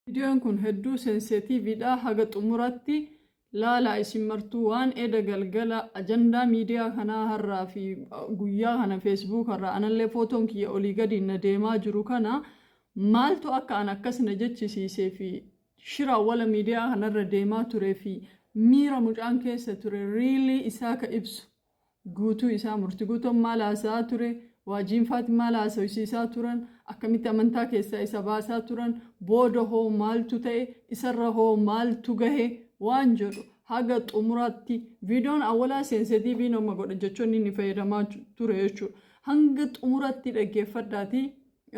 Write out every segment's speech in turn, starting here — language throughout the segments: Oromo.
Viidiyoon kun hedduu sensitiiviidha, haga xumuratti laalaa. Isin martuu waan eda galgala ajandaa miidiyaa kanaa har'aa fi guyyaa kana Facebook irraa anallee footoon kiyya olii gadi na deemaa jiru kana, maaltu akka an akkas na jechisiisee fi shira awwala miidiyaa kanarra deemaa turee fi miira mucaan keessa ture really isaa ka ibsu guutuu isaa, Murti Guutoon maal haasa'aa ture, Waajiinfaati maal haasawsiisaa turan, akkamitti amantaa keessaa isa baasaa turan, booda hoo maaltu ta'e, isarra hoo maaltu gahe waan jedhu haga xumuraatti. Viidiyoon awwalaa sensitiivii nama godha, jechoonni inni fayyadamaa ture jechuudha. Hanga xumuratti dhaggeeffadhaatii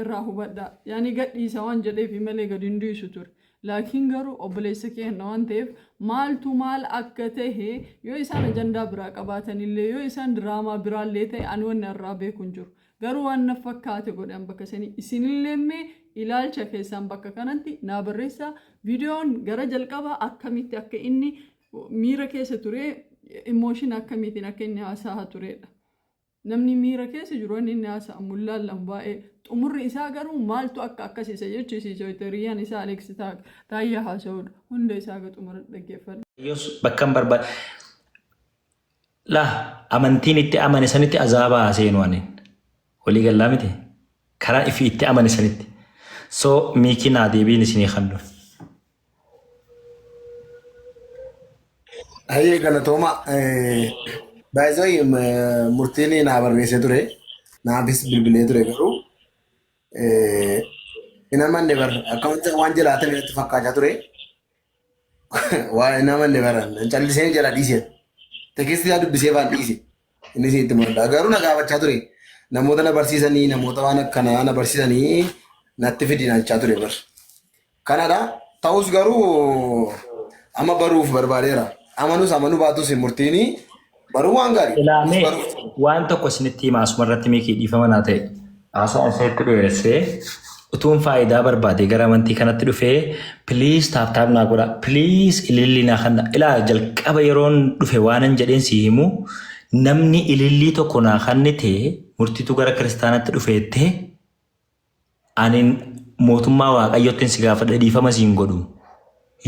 irraa hubadhaa. Yaani gadhiisa waan jedheefi malee gadi hin dhiisu ture. Laakiin garuu obboleessa keenya waan ta'eef, maaltu maal akka ta'e, yoo isaan ajandaa biraa qabaatanillee, yoo isaan diraamaa biraallee ta'e, ani wanni irraa beeku hin jiru. Garuu waan na fakkaate godhan bakka sanii, isinillee mee ilaalcha keessaan bakka kanatti naa barreessaa. Viidiyoon gara jalqabaa akkamitti akka inni miira keessa ture, emotion akkamiitiin akka inni haasa'aa turedha. Namni miira keessa jiru inni inni haasa'amu mul'aan baay'ee. Xumurri isaa garuu maaltu akka akkas isa jechisiise, hiriyyaan isaa Aleeks Taayyaa haasa'udha. Hunda isaa ga xumura dhaggeeffadha. Yoos bakka hin barbaade. Laa, amantiin itti amane sanitti azaabaa seenu anin. Walii gallaa miti. Karaa ifii itti amane sanitti. So miikii naa deebiin isinii kannu. Hayyee, galatooma. Baay'ee murtiin naa barreessee ture. Naafis bilbilee ture, garuu hin amanne bar, akka wanta waan jalaatame natti fakkaachaa ture. Waa hin amanne bara, callisee jala dhiise. Text isaa dubbisee waan dhiise. Innis itti mul'ata. Garuu na gaafachaa ture. Namoota na barsiisanii, namoota waan akkanaa na barsiisanii natti fidi jechaa ture bar. Kanadha. Ta'us garuu amma baruuf barbaadeera. Amanus amanuu baatus murtiin baruu waan gaarii. Ilaamee Baruuf. waan tokko isinitti hima asuma irratti, miikii, dhiifama naa ta'e. Haasaan isinitti dhiyeessee utuun faayidaa barbaade gara amantii kanatti dhufee, please tap tap naa godha, please ilillii naa kanna. Ilaa, jalqaba yeroon dhufe waanan jedheen si himu, namni ilillii tokko naa kannite, murtiitu gara kiristaanatti dhufeettee, ani mootummaa Waaqayyootti si gaafadha, dhiifama siin godhu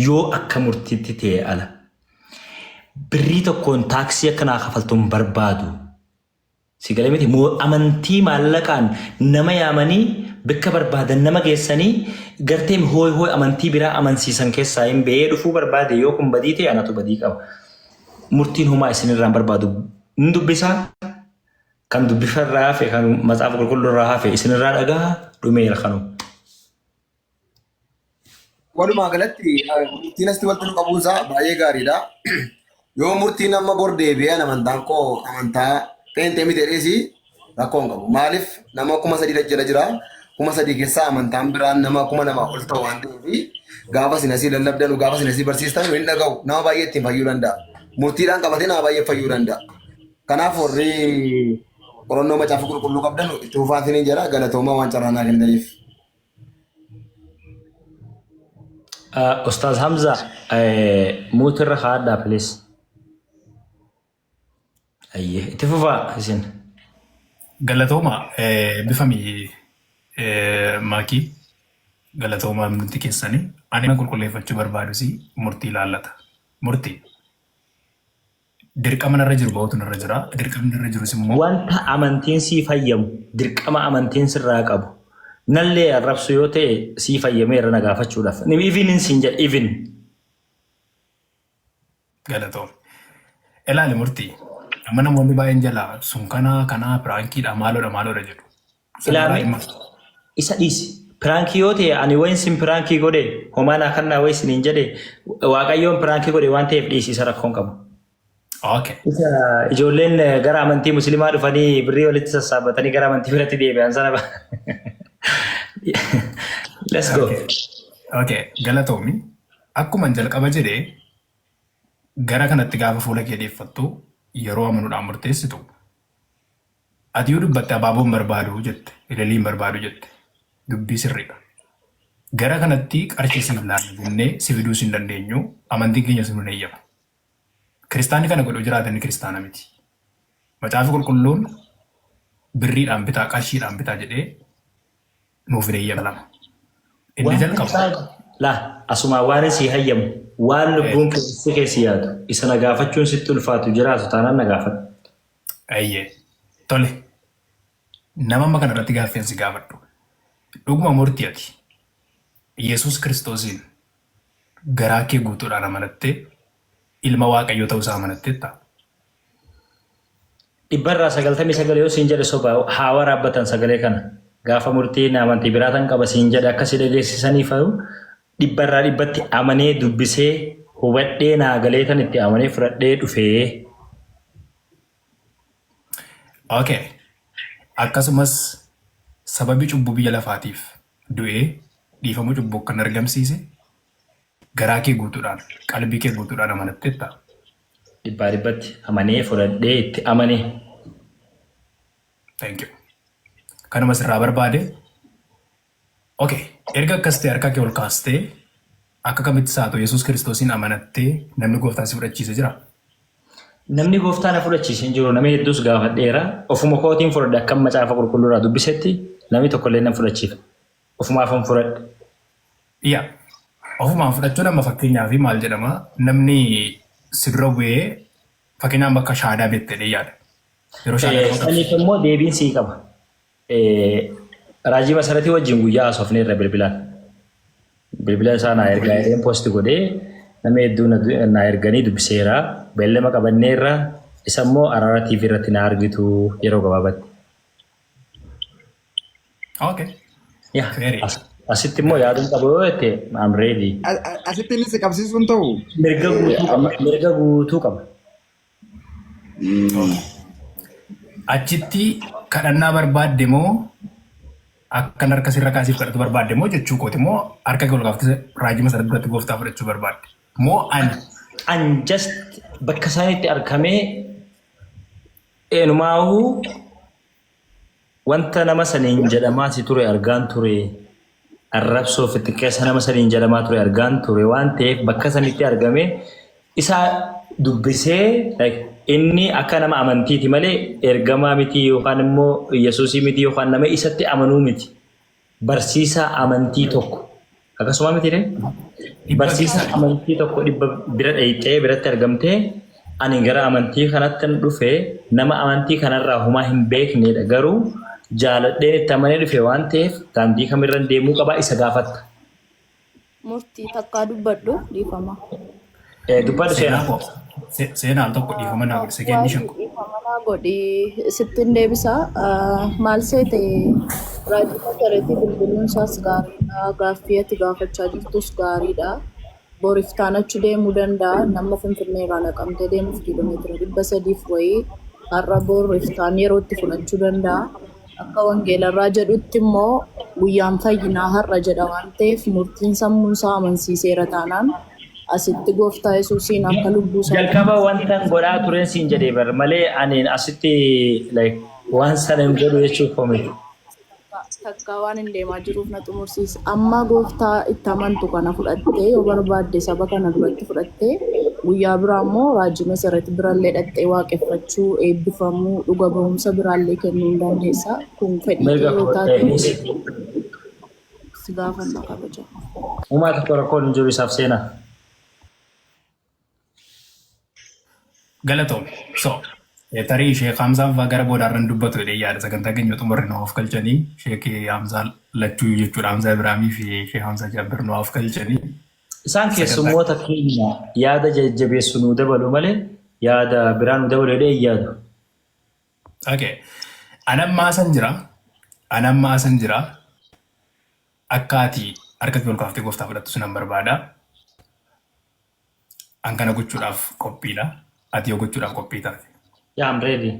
yoo akka murtiitti ta'e ala. Birrii tokkoon taaksii akka naa kafaltu hin barbaadu. Si galee miti? Moo amantii maallaqaan nama yaamanii bakka barbaadan nama geessanii garteen hooy hooy amantii biraa amansiisan keessaa hin ba'ee dhufuu barbaade. Yoo kun badii ta'e, anatu badii qaba. Murtiin homaa isinirraa hin barbaadu. Hin dubbisaa, kan dubbifarraa hafe, kan Macaafa Qulqulluurraa hafe isinirraa dhagaa dhumeera kanu. Walumaa galatti murtiin asitti walitti nu qabuunsaa baay'ee gaariidha. Yoo murtiin amma bor deebi'ee amantaan koo amantaa pheenxee miti jedheesi, rakkoo hin qabu. Maaliif, nama 3000 jala jira. 3000 keessaa amantaan biraan nama 2000 ol ta'u waan ta'eef, gaafa isin asii lallabdanu, gaafa isin asii barsiistan hin dhaga'u. Nama baay'ee ittiin fayyuu danda'a. Murtiidhaan qabatee nama baay'ee fayyuu danda'a. Kanaaf warri qorannoo Macaafa Qulqulluu qabdan itti fufaa isiniin jedha. Galatoomaa waan carraa naa kennitaniif. Ustaaz Hamza, mute irra kaa'adhaa, please. Ayyee, itti fufaa isin. Galatooma bifami maakii, galatooma nuti keessanii. Ani qulqulleeffachuu barbaadus murtii ilaallata. Murtii dirqama narra jiru bahutu narra jira. Dirqamni narra jirus immoo Wanta amantiin sii fayyamu, dirqama amantiin sirraa qabu, nallee arrabsu yoo ta'e, sii fayyameera na gaafachuudhaaf. Even hin siin jedha, even. Galatooma. Ilaali murtii. Amma namoonni baay'een jalaa sun kanaa kanaa prankiidha, maaloodha maaloodha jedhu. Sanarraa Ilaame dhimma isa dhiisi. Prankii yoo ta'e, ani wayin sin prankii godhe, homaa naa kannaa wayi siniin jedhe, Waaqayyoon prankii godhe waan ta'eef dhiisi, isa rakkoon qabu. Isa ijoolleen gara amantii musliimaa dhufanii birrii walitti sassaabatanii gara amantii biratti deebi'an sana. Let's go. Okay. Okay. Galatoomi. Akkuma jalqaba jedhee, gara kanatti gaafa fuula kee deeffattu, yeroo amanuudhaan murteessitu, ati yoo dubbatte abaaboo hin barbaadu jette, ililii hin barbaadu jette, dubbii sirriidha. Gara kanatti qarshii siif laanna jennee si fiduus hin dandeenyu, amantiin keenya sun hin eeyyama. Kiristaanni kana godhu jiraatan kiristaana miti. Macaafi Qulqulluun birriidhaan bitaa, qarshiidhaan bitaa jedhee nuuf hin eeyyama lama. Inni Wanta jalqaba. caalu Laa asumaa waan sii hayyamu waan lubbuun keessi keessi yaadu isa na gaafachuun sitti ulfaatu jiraatu taanaan na gaafadhu. Ayyee. Tole. Nama amma kana irratti gaaffii si gaafadhu. Dhuguma murtii ati Yesuus Kiristoosiin garaa kee guutuudhaan amanattee ilma Waaqayyoo ta'uu isaa amanatteetta? Dhibbarraa 99 yoo siin jedhe soba haa waraabbatan sagalee kana. Gaafa murtiin amantii biraa tan qaba siin jedhe akka si dhageessisaniif dhibbarraa dhibbatti amanee dubbisee hubadhee naa galee tan itti amanee fudhadhee dhufee. Okay. Akkasumas sababii cubbuu biyya lafaatiif du'ee dhiifama cubbuu kan argamsiise garaa kee guutuudhaan qalbii kee guutuudhaan amanatteetta? Dhibbaa dhibbatti amanee fudhadhee itti amanee. Thank you. Kanuma sirraa barbaade. Okay. Erga akkas ta'e harka kee ol kaastee akka kamitti saatu Yesuus Kiristoosiin amanattee namni gooftaa si fudhachiise jira? Namni gooftaa na fudhachiise hin jiru. Namni hedduus gaafadheera. Ofuma kootiin fudhadhe akkam macaafa qulqulluurraa dubbisetti namni tokkollee nan fudhachiifne. Ofumaafan fudhadhe. Yaa. Ofumaan fudhachuun amma fakkeenyaaf maal jedhama namni si dura bu'ee fakkeenyaaf bakka shaadaa beektee yaada. Yeroo shaadaa nama qabsiisu. Saniif immoo deebiin sii qaba. Raajii Masaratii wajjin guyyaa haasofneerra bilbilaan. Bilbila isaa naa ergaa jedheen post godhee nama hedduu naa erganii dubbiseera. Beellama qabanneerra isa immoo Araara TV irratti na argitu yeroo gabaabatti. Okay. Yaa Very. asitti immoo yaaduun qabu yoo jette I'm ready. Asitti inni si qabsiisuun ta'u. Mirga guutuu qaba. Mirga guutuu qaba. Achitti kadhannaa barbaadde moo akkan harka sirra kaasiif kadhatu barbaadde moo jechuu kooti moo harka kee ol kaaftee raajii masarat biratti gooftaa fudhachuu barbaadde moo ani An just bakka isaanitti argamee eenumaahuu wanta nama saniin jedhamaa si ture argaan ture. Arrabsoo fi xiqqeessa nama saniin jedhamaa ture argaan ture waan ta'eef bakka sanitti argamee isa dubbisee like, inni akka nama amantiiti malee ergamaa miti yookaan immoo Yesuusii miti yookaan nama isatti amanuu miti. Barsiisaa amantii tokko. Akkasuma miti ree? Barsiisaa amantii tokko dhibba bira dhayxee biratti argamtee ani gara amantii kanatti dhufe nama amantii kanarraa homaa hin beeknedha garuu jaaladheen itti amanee dhufe waan ta'eef daandii kamirran deemuu qabaa isa gaafatta. Murtii takkaa dubbadhu dhiifama. Dubbadhu seenaa seenaa. koo seenaa al tokko dhiifama naa godhi sekendii shan Waa'ee dhiifama naa godhi sittin deebisa. Maal seete raajii masareetii bilbiluun isaas gaariidha. Gaaffii ati gaafachaa jirtus gaariidha. Boriftaan achi deemuu danda'a. Nama Finfinnee irraa naqamtee deemuuf kiiloomeetira 300 wayii har'a bor iftaan yerootti fudhachuu danda'a. Akka wangeelarraa jedhutti immoo guyyaan fayyinaa har'a jedha waan ta'eef murtiin sammuun isaa amansiiseera taanaan asitti gooftaa Yesuusiin akka lubbuu isaa Jalqaba wanta godhaa tureen siin jedhee bar malee ani asitti like waan sana hin godhu jechuuf koo miti. Takkaa waan hin deemaa jiruuf na xumursiisa. Amma gooftaa itti amantu kana fudhattee yoo barbaadde saba kana duratti fudhattee guyyaa biraa immoo raajii masarat birallee dhattee waaqeffachuu eebbifamuu dhuga ba'umsa biraallee kennuu hin dandeessa. Kun fedhii kee Mirga yoo koo taate si gaafanna kabaja. Uumaa tokko rakkoon hin jiru isaaf seenaa. Galatoom. So, tarii Sheek Hamzaan fa'aa gara boodaarran dubbatu jedhee yaada sagantaa keenya xumurre nu of galchanii Sheek Hamzaa lachuu jechuudha Hamzaa Ibraahimii fi Sheek Hamzaa Jaabbir nu of galchanii Isaan sagantaa keessummoota keenya yaada jajjabeessu nuu dabalu malee yaada biraa nuu dabalu jedhee hin yaadu. Okay. Anammaa asan jira. Anammaa asan jira. Akka ati harka kee ol kaaftee gooftaa fudhattu sinan barbaada. An kana gochuudhaaf qophiidha. Ati yoo gochuudhaaf qophii taate. Yeah, I'm ready.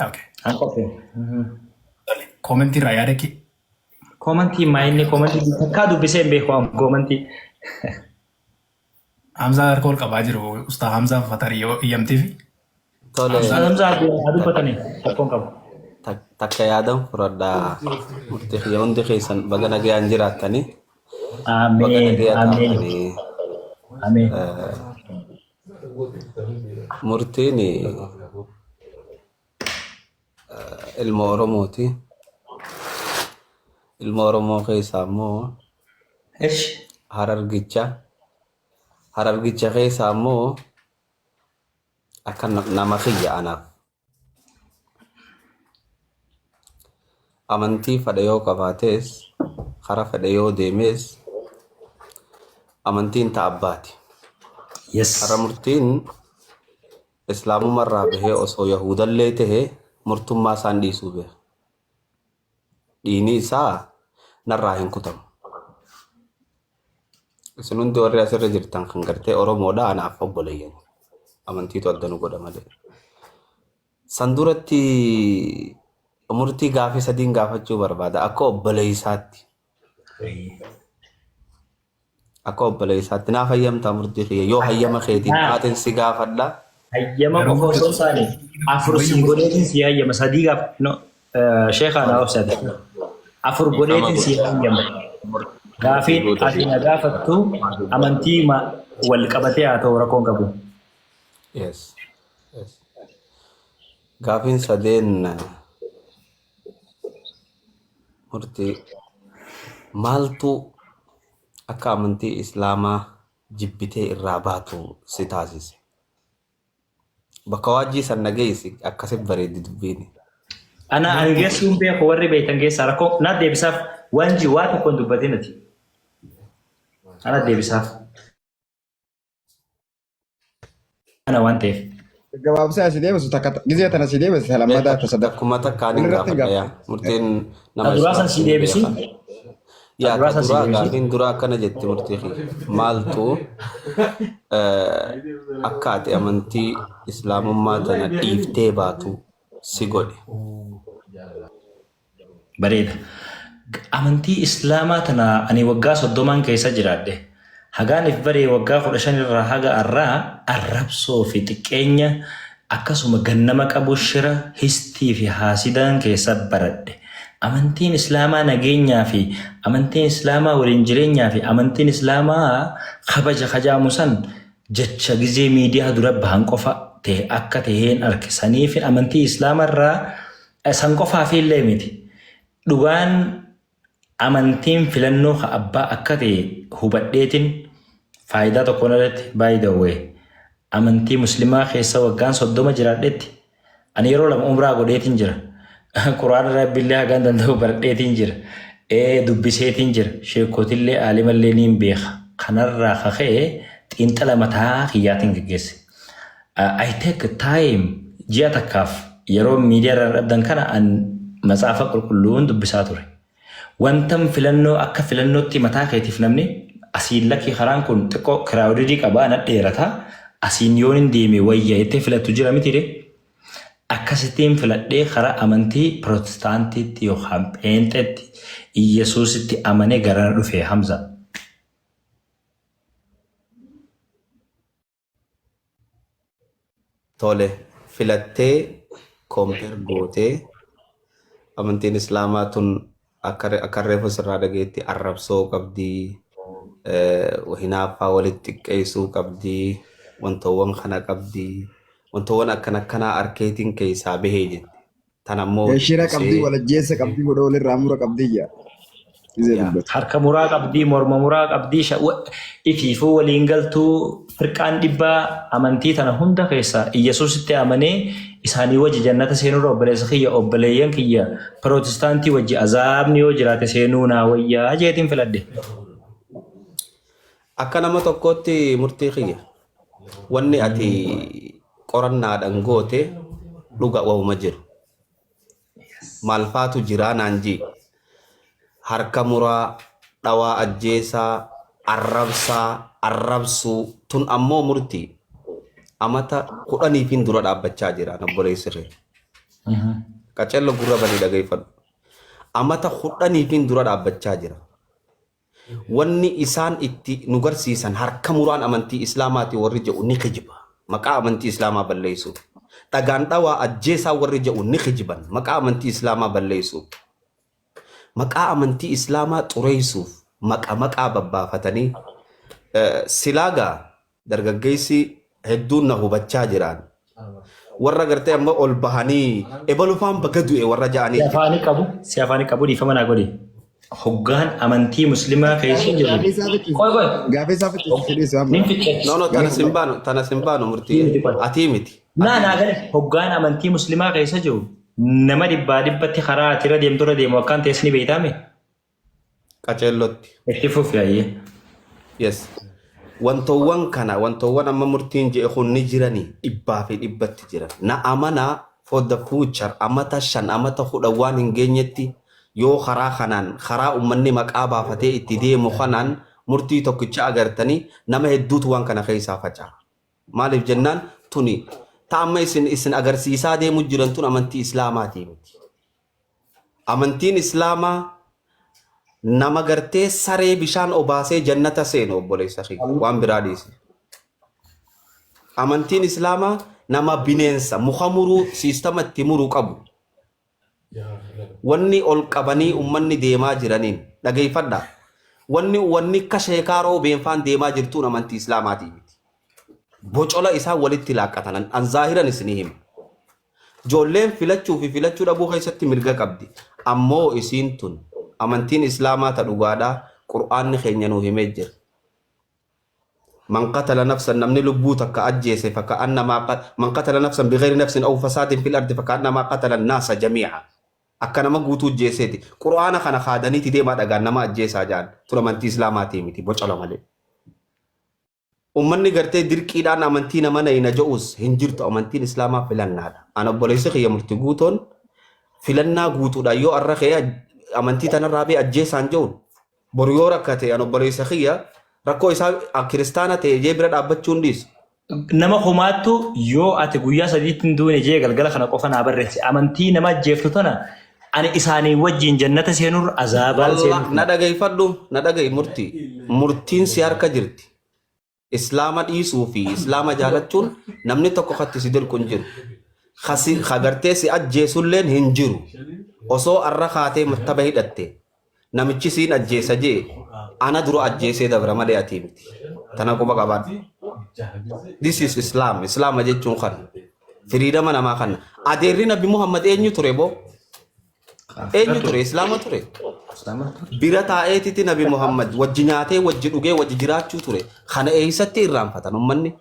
Okay. An qophii. Tole. Koomentii irraa yaada kee. Koomentii maayinni koomentii takkaa dubbisee hin beeku am koomentii. Hamzaa harka ol qabaa jiru. Ustaa Hamzaa Fatarii yoo iyyamteefi. Tole. Hamzaa Hamzaa haa dubbatanii rakkoon qabu. Takka yaadan fudhadhaa. Murtii kiyya hundi keessan baga nagayaan jiraattanii. Baga Ameen. nagaya Ameen. taatanii. Ameen. Murtiin ilma Oromooti. Ilma Oromoo keessaa immoo Eshi. Harargicha. Harargicha keessa ammoo akka nama kiyya anaaf. Amantii fedhe yoo qabaates, kara fedhe yoo deemes, amantiin ta abbaati. Yes. Har'a murtiin islaamumarraa bahee osoo Yahudallee tahe murtummaa isaan dhiisuu beeka. Dhiini isaa narraa hin kutamu. Isin hundi warri asirra jirtan kan gartee Oromoodha anaaf obboleeyyan. Amantiitu adda nu godha malee. San duratti murtii gaafii sadiin gaafachuu barbaada akka obboleeysaatti. Akka obboleessaatti naaf hayyamtaa murtii kiyya yoo hayyama keetiin taateen si gaafadha. Hayyama Garuu qofa osoo hin taane afur sii godheetiin sii hayyama sadii gaaf no sheekaa naa obsate afur Dhiifama godheetiin sii godha. hayyama. Murtii Gaafiin guutuu ati na gaafattu amantii ma wal qabatee haa ta'u rakkoon qabu. Yes. Yes. Gaafiin sadeen murtii maaltu akka amantii Islaamaa jibbitee irraa baatu si taasise? Bakka waajjii san na geessi akkasi bareeddi dubbiin. Ana ani geessuun beeku warri beektan keessaa rakkoo naa deebisaaf waan ji waa tokko hin dubbatin ati. Ana deebisaaf. Ana waan ta'eef. Gabaabsee asii deebisu takka gizee tana asii deebisu ta lammataa ta sadaffaa. Takkuma takkaan hin Walirratti hin gaafadha yaa. gaafatu. Murtiin Ta nama duraa san Islaam sii hin deebisi. beekan. Ta Yaa duraa ta san sii duraa deebisi. gaafiin duraa akkana jetti murtii kiyya. Maaltu akka ati amantii Islaamummaa tana dhiiftee baatu si godhe? Bareeda. Amantii Islaamaa tana ani waggaa 30n keessa jiraadhe. Hagaan if bare waggaa 15 irraa haga arraa arrabsoo fi xiqqeenya akkasuma gannama qabu shira histii fi haasidaan keessa baradhe. Amantiin Islaamaa nageenyaa fi amantiin Islaamaa waliin jireenyaa fi amantiin Islaamaa kabaja kajaamu san jecha gizee miidiyaa dura bahan qofa ta'e akka ta'een arke. Saniif amantii Islaamaa irraa San qofaafii illee miti. Dhugaan amantiin filannoo ka abbaa akka ta'e hubadheetin faayidaa tokkoon alatti by the way amantii muslimaa keessa waggaan 30 jiraadhetti ani yeroo lama umraa godheetin jira. Quraana rabbillee hagaan danda'u baradheetin jira. Ee dubbiseetin jira. Sheekotillee aalimallee niin beeka. Kanarraa ka ka'e xiinxala mataa kiyyaatiin geggeesse. I take time ji'a takkaaf yeroo miidiyaa irra dhabdan kana an matsaafa qulqulluun dubbisaa ture. Wantan filannoo akka filannootti mataa keetiif namni asiin lakkii karaan kun xiqqoo kiraawudidii qabaa na dheerata asiin yoon hin deeme wayya jettee filattu jira miti ree? Akkasittiin filadhee karaa amantii pirootestaantiitti yookaan pheenxeetti Iyyasuusitti amanee garana dhufe Hamza. Tole, filattee compare gootee amantiin Islaamaa tun akka akka reefu sirraa dhageetti arrabsoo qabdi, hinaaffaa walitti xiqqeessuu qabdi, wantoowwan kana qabdi, wantoowwan akkana akkanaa arkeetiin keessaa bahee jette. Tan ammoo Shira qabdii dubbisee walajjeessa qabdii godha walirraa mura qabdii jaa. Gizee yaa dubbatu. Harka muraa qabdii, morma muraa qabdii, ifiifuu waliin galtuu firqaan dhibbaa amantii tana hunda keessa Iyyasuusitti amanee isaanii wajji jannata seenurra obboleessa kiyya obboleeyyan kiyya pirootestaantii wajji azaabni yoo jiraate seenuu naa wayyaa jeetiin filadhe. Akka nama tokkootti murtii kiyya wanni ati qorannaadhaan goote dhuga wahuma jiru. Maal faatu jiraa naan jii. Harka muraa, dhawaa ajjeesaa, arrabsaa, arrabsuu tun ammoo murtii amata 10f dura dhaabbachaa jira obboleessi kee. Qacello gurra banii dhageeffadhu. Amata 10f dura dhaabbachaa jira. Wanni isaan itti nu garsiisan harka muraan amantii Islaamaati warri jedhu ni kijiba. Maqaa amantii Islaamaa balleessuuf. Dhagaan dhawaa ajjeesaa warri jedhu ni kijiban. Maqaa amantii Islaamaa balleessuuf. Maqaa amantii Islaamaa xureessuuf maqa maqaa babbaafatanii silaa gaa dargaggeessi hedduun na hubachaa jiraan. Warra gartee amma ol bahanii ebalufaan baga du'e warra Si ja'anii jira. afaanii qabu, si afaanii qabu dhiifama naa godhi. Hoggaan amantii muslimaa keessa jiru. Gaafii isaa fixiis. Qoy qoy. Gaafii isaa fixiis fidhiis waan Nin biraa. fixxe. No, no, tana sin baanu, tana sin baanu murtii. Miti qoy. Atii miti. Naa Atii naa miti. gale hoggaan amantii muslimaa keessa jiru nama dhibbaa dhibbatti karaa ati irra deemtu irra deemu akkaan ta'es ni beektaame. Qaceellotti. Itti fufi ayyee. Yes. Wantoowwan kana, wantoowwan amma murtiin je'e kun ni jiranii dhibbaa fi dhibbatti jiran. Na amanaa, for the future, amata 5, amata 10 waan hin geenyetti yoo karaa kanaan, karaa ummanni maqaa baafatee itti deemu kanaan murtii tokkicha agartanii nama hedduutu waan kana keessaa faca'a. Maaliif jennaan tuni ta amma isin agarsiisaa deemu jiran tun amantii Islaamaatii miti. Amantiin Islaamaa nama gartee saree bishaan obaasee jannata seenu, obboleessa kiyya, waan biraa dhiise. Amantiin Islaamaa nama bineensa muka muruu siistama itti muruu qabu. Wanni ol qabanii ummanni deemaa jiraniin dhageeffadha. Wanni akka sheekaa roobeenfaan deemaa jirtuun amantii Islaamaatii miti. Bocola isaan walitti laaqqatan an zaahiran isinii hima. Ijoolleen filachuu fi filachuu dhabuu keessatti mirga qabdi. Ammoo isiin tun amantiin Islaamaa ta dhugaadhaa Qur'aanni keenya nuu himee jira. من قتل نفسا, namni lubbuu takka ajjeese, فكأنما من قتل نفسا بغير نفس أو فساد في الأرض فكأنما قتل الناس جميعا. Akka nama guutuu ajjeeseeti. Qur'aana kana kaadaniiti deemaa dhagaan nama ajjeesaa jaan. Tun amantii Islaamaatii miti, bocola malee. Ummanni gartee dirqiidhaan amantii nama nayina je'us hin jirtu, amantiin Islaamaa filannaadha. Ana obboleessi kiyya murtii guutoon filannaa guutuudha yoo arra kee amantii tanarraa bee ajjeesaan je'uun boru yoo rakkate an obboleessa kiyya rakkoo isaa kiristaana ta'e jee bira dhaabbachuun dhiisu. Nama kumaattu yoo ati guyyaa sadiitti hin duune jee galgala kana qofa naa barreesse, amantii nama ajjeeftu tana ani isaanii wajjin jannata seenurra azaabaan Wallah seenuu. Na dhageeffadhu, na dhaga'i murtii. Murtiin si harka jirti. Islaama dhiisuu fi Islaama jaalachuun namni tokko katti si dirqu hin jiru. Kasi kagartee si ajjeesulleen hin jiru. Osoo arra kaatee mattaba hidhatte namichi siin ajjeesa jee ana dura ajjeesee dabra malee ati miti. Tana quba qabaadhu. This is Islam. Islaama jechuun kana. Freedom namaa kana. Adeerri Nabi Muhammad eenyu ture boo? Eenyu ture? Islaama ture. Bira taa'eetiti Nabi Muhammad wajji nyaatee, wajji dhugee, wajji jiraachuu ture. Kana eessatti irraanfatan ummanni?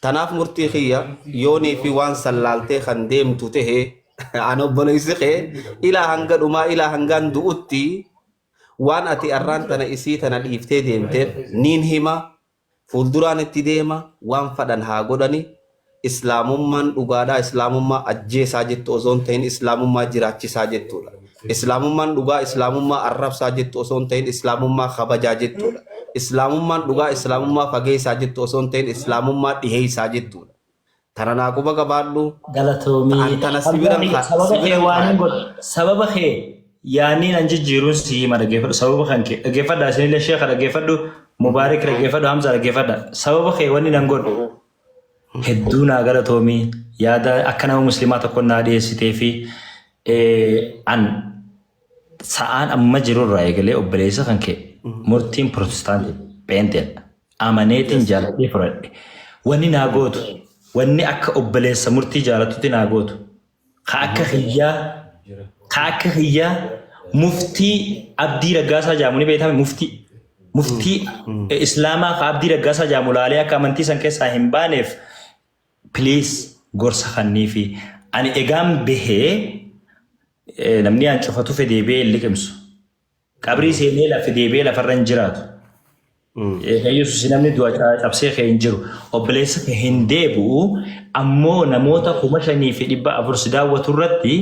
Tanaaf murtii kiyya, yoonii fi waan sallaaltee kan deemtu tahe an obboleessi kee ilaa hanga dhumaa, ilaa hangaan du'utti waan ati arraan tana isii tana dhiiftee deemteef niin hima, fuulduraan itti deema, waan fadhan haa godhani. Islaamummaan dhugaadhaa Islaamummaa ajjeesaa jettu osoo hin ta'in Islaamummaa jiraachisaa jettuudha. Islaamummaan dhugaa Islaamummaa arrabsaa jettu osoo hin ta'in Islaamummaa kabajaa jettuudha. Islaamummaan dhugaa Islaamummaa fageessaa jettu osoo hin ta'in Islaamummaa dhiheessaa jettuudha. Tana naa quba qabaadhu. Galatoomii. An tana si biran Sababa si kee biran waan hin kaa'e. godhu. Sababa kee yaaniin an jijjiiruun si hima, dhaggeeffadhu. Sababa kan kee dhaggeeffadha. Isinillee sheeka dhaggeeffadhu. Mubaarik dhaggeeffadhu. Hamza dhaggeeffadha. Sababa kee wanni nan godhu. Hedduu naa galatoomii, yaada akka nama musliimaa tokko naa dhiyeessitee fi an sa'aan amma jirurraa eegalee obboleessa kan kee murtiin Protestaantii pheenxeedha. Amaneetiin jaaladhee fudhadhe. Wanni naa gootu, wanni akka obboleessa murtii jaalatutti naa gootu, ka akka kiyyaa muftii Abdii Raggaasaa jaamu ni beekame, muftii Islaamaa ka Abdii Raggaasaa jaamu laalee akka amantii san keessaa hin baaneef please gorsa kannii fi ani egaan bahee namni an cufatu fedee deebi'ee hin liqimsu. Qabrii seenee lafa deebi'ee lafarra hin jiraatu. Yesuus namni du'a cabsee kee hin jiru. Obboleessa kee hin deebi'u. Ammoo namoota 5400 si daawwatu irratti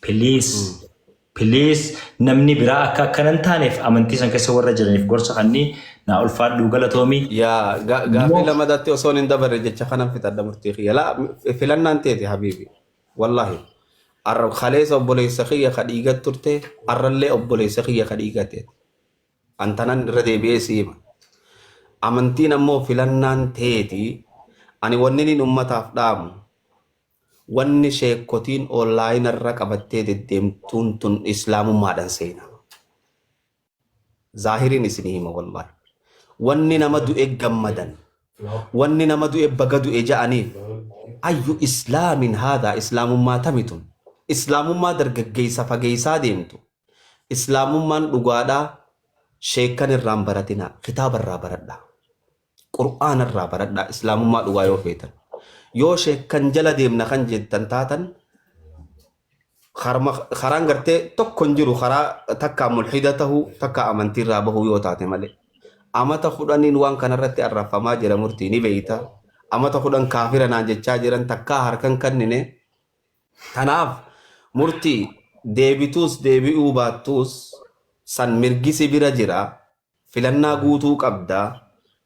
please, please, namni biraa akka akkana hin taaneef amantii san keessa warra jiraniif gorsa kannii naa ulfaadhu, galatoomii. Yaa gaaffii lamadatti osoo hin dabarre jecha kanan fixadha murtii kiyya. Laa, filannaan teeti habiibi. Wallahi. Arra kaleessa obboleessa kiyya ka dhiigat turte, arrallee obboleessa kiyya ka dhiigateeti. Antanan irra deebi'ee si hima. Amantiin ammoo filannaan teeti. Ani wanni niin ummataaf dhaamu, wanni sheekotiin online irra qabattee deddeemtuun tun Islaamummaadhaan seena. Zaahiriin isinii hima wallahi. Wanni nama du'e gammadan, wanni nama du'e baga du'e ja'aniif, أي إسلام هذا؟ Islaamummaa tamitun? Islaamummaa dargaggeessa fageessaa deemtu. Islaamummaan dhugaadhaa sheekkan irraa hin baratinaa, kitaaba irraa baradhaa. Qur'aana irraa baradhaa islaamummaa dhugaa yoo feetan. Yoo sheekkan jala deemna kan jettan taatan karaan gartee tokko hin jiru karaa takkaa mulhida tahuu takkaa amantii irraa bahuu yoo taate malee. Amata 10n waan kanarratti arrabfamaa jira murtii ni beeyta. Amata 10 kaafira naan jechaa jiran takkaa harkan kannine. Tanaaf murtii deebituus deebi'uu baattuus san mirgi si bira jira. Filannaa guutuu qabda.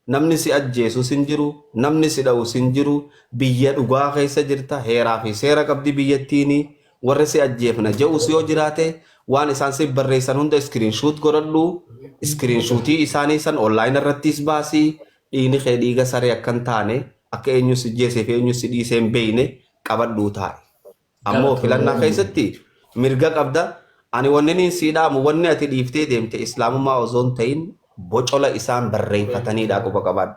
Namni si ajjeesus hin jiru, namni si dha'us hin jiru. Biyya dhugaa keessa jirta. Heeraa fi seera qabdi biyyattiini. Warri si ajjeefna je'us yoo jiraate waan isaan siif barreessan hunda screenshot godhadhu. Screenshootii isaanii san online irrattis baasi. Dhiigni kee dhiiga saree akka hin taane, akka eenyu si ajjeesee fi eenyu si dhiisee hin beekne qabadhuu taa'i. Ammoo filannaa keessatti mirga qabda. Ani wanni niin sii dhaamu wanni ati dhiiftee deemte islaamummaa osoo hin ta'in bocola isaan barreeffataniidha quba qabaadhu.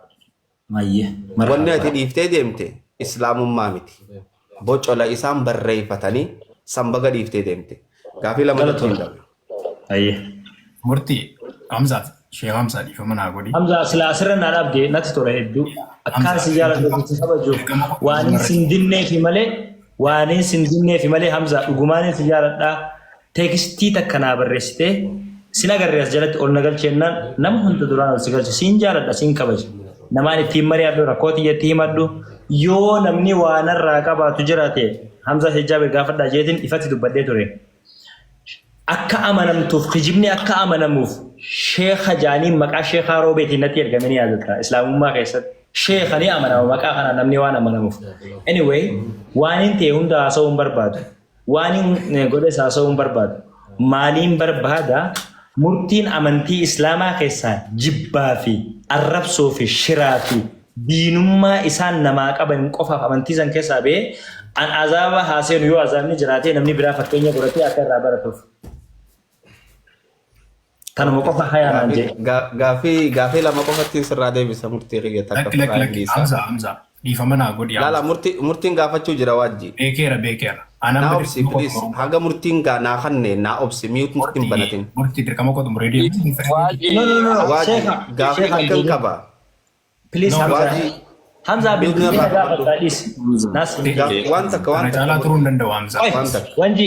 Mayyee. Wanni ati Marhaba. dhiiftee deemte islaamummaa miti. Bocola isaan barreeffatanii san baga dhiiftee deemte. Gaafii lama Galatoom. ittiin dabre. Ayyee. Murtii Hamzaaf Sheekh Hamzaa dhiifama naa godhi. Hamza silaa asirra naa dhaabde natti tola hedduu. Akkaan si jaaladhu si kabajuuf Dirqama waan hin sin dinneefi malee waan hin sin dinneefi malee Hamza dhugumaan si jaaladhaa. Teekstii takka naa barreessitee sin agarre as jalatti ol na galcheennaan nama hunda duraan ol si galche siin jaaladha siin kabaja. Namaan ittiin mari'adhu rakkoo tiyyatti himadhu yoo namni waa narraa qabaatu jiraate Hamza Hijjaabir gaafadhaa jeetiin ifatti dubbadhee ture. Akka amanamtuuf kijibni akka amanamuuf sheekha jaaniin maqaa sheekhaa roobeetiin natti ergame ni yaadatta islaamummaa keessatti. Sheekha ni amanama maqaa kanaan namni waan amanamuuf. Anyway waan hin ta'e hunda haasa'uu hin barbaadu. Waan hin godhes haasa'uu hin barbaadu. Maaliin barbaada murtiin amantii islaamaa keessaa jibbaa fi arrabsoo fi shiraa fi diinummaa isaan namaa qaban qofaaf amantii san keessaa ba'ee an azaaba haa seenu yoo azaabni jiraatee namni biraa fakkeenya godhatee akka irraa baratuuf. Tanuma qofa hayaa naan jedhe. Gaafii lama qofatti sirraa deebisa murtii kiyya takka Lakki lakki firraa lakki dhiisa. Hamza Hamza dhiifama naa godhi Laala Hamza. murtiin gaafachuu jira waajji. Beekeera beekeera. Anaan Naa amma obsi dirqama koo please xumuruu haga murtiin gaa naa kanne naa obsi mute hin murtii banatin. murtii dirqama koo xumuree deemu. No no no no Waajji sheekha gaafii sheekha takkan qaba. Please No, Hamza. Waajji Hamza mute bilbilii narraa na qabadhu. gaafadhaa dhiisi. Naas Waan takka waan Kana takka caalaa turuu hin danda'u Hamza. Oi, waan takka. wanji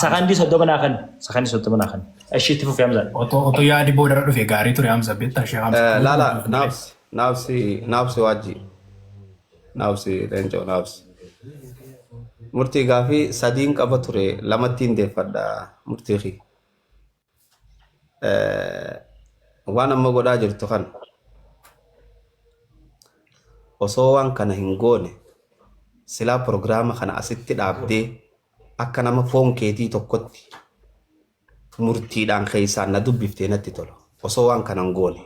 sakandii 30 naa kan. Sakandii 30 naa kan. Ishii itti fufi Hamza. Otoo yaadi boodarra dhufe gaarii ture Hamza beektaa Sheekh Hamza. Laala naafsi naafsi naafsi waajji naafsi leencoo naafsi. Murtii gaafii sadiin qaba ture lamatti hin deeffadha murtii kiyya. Waan amma godhaa jirtu kana osoo waan kana hin goone silaa pirogiraama kana asitti dhaabdee akka nama foon keetii tokkotti murtiidhaan keessaan na dubbiftee natti tola. Osoo waan kana hin goone.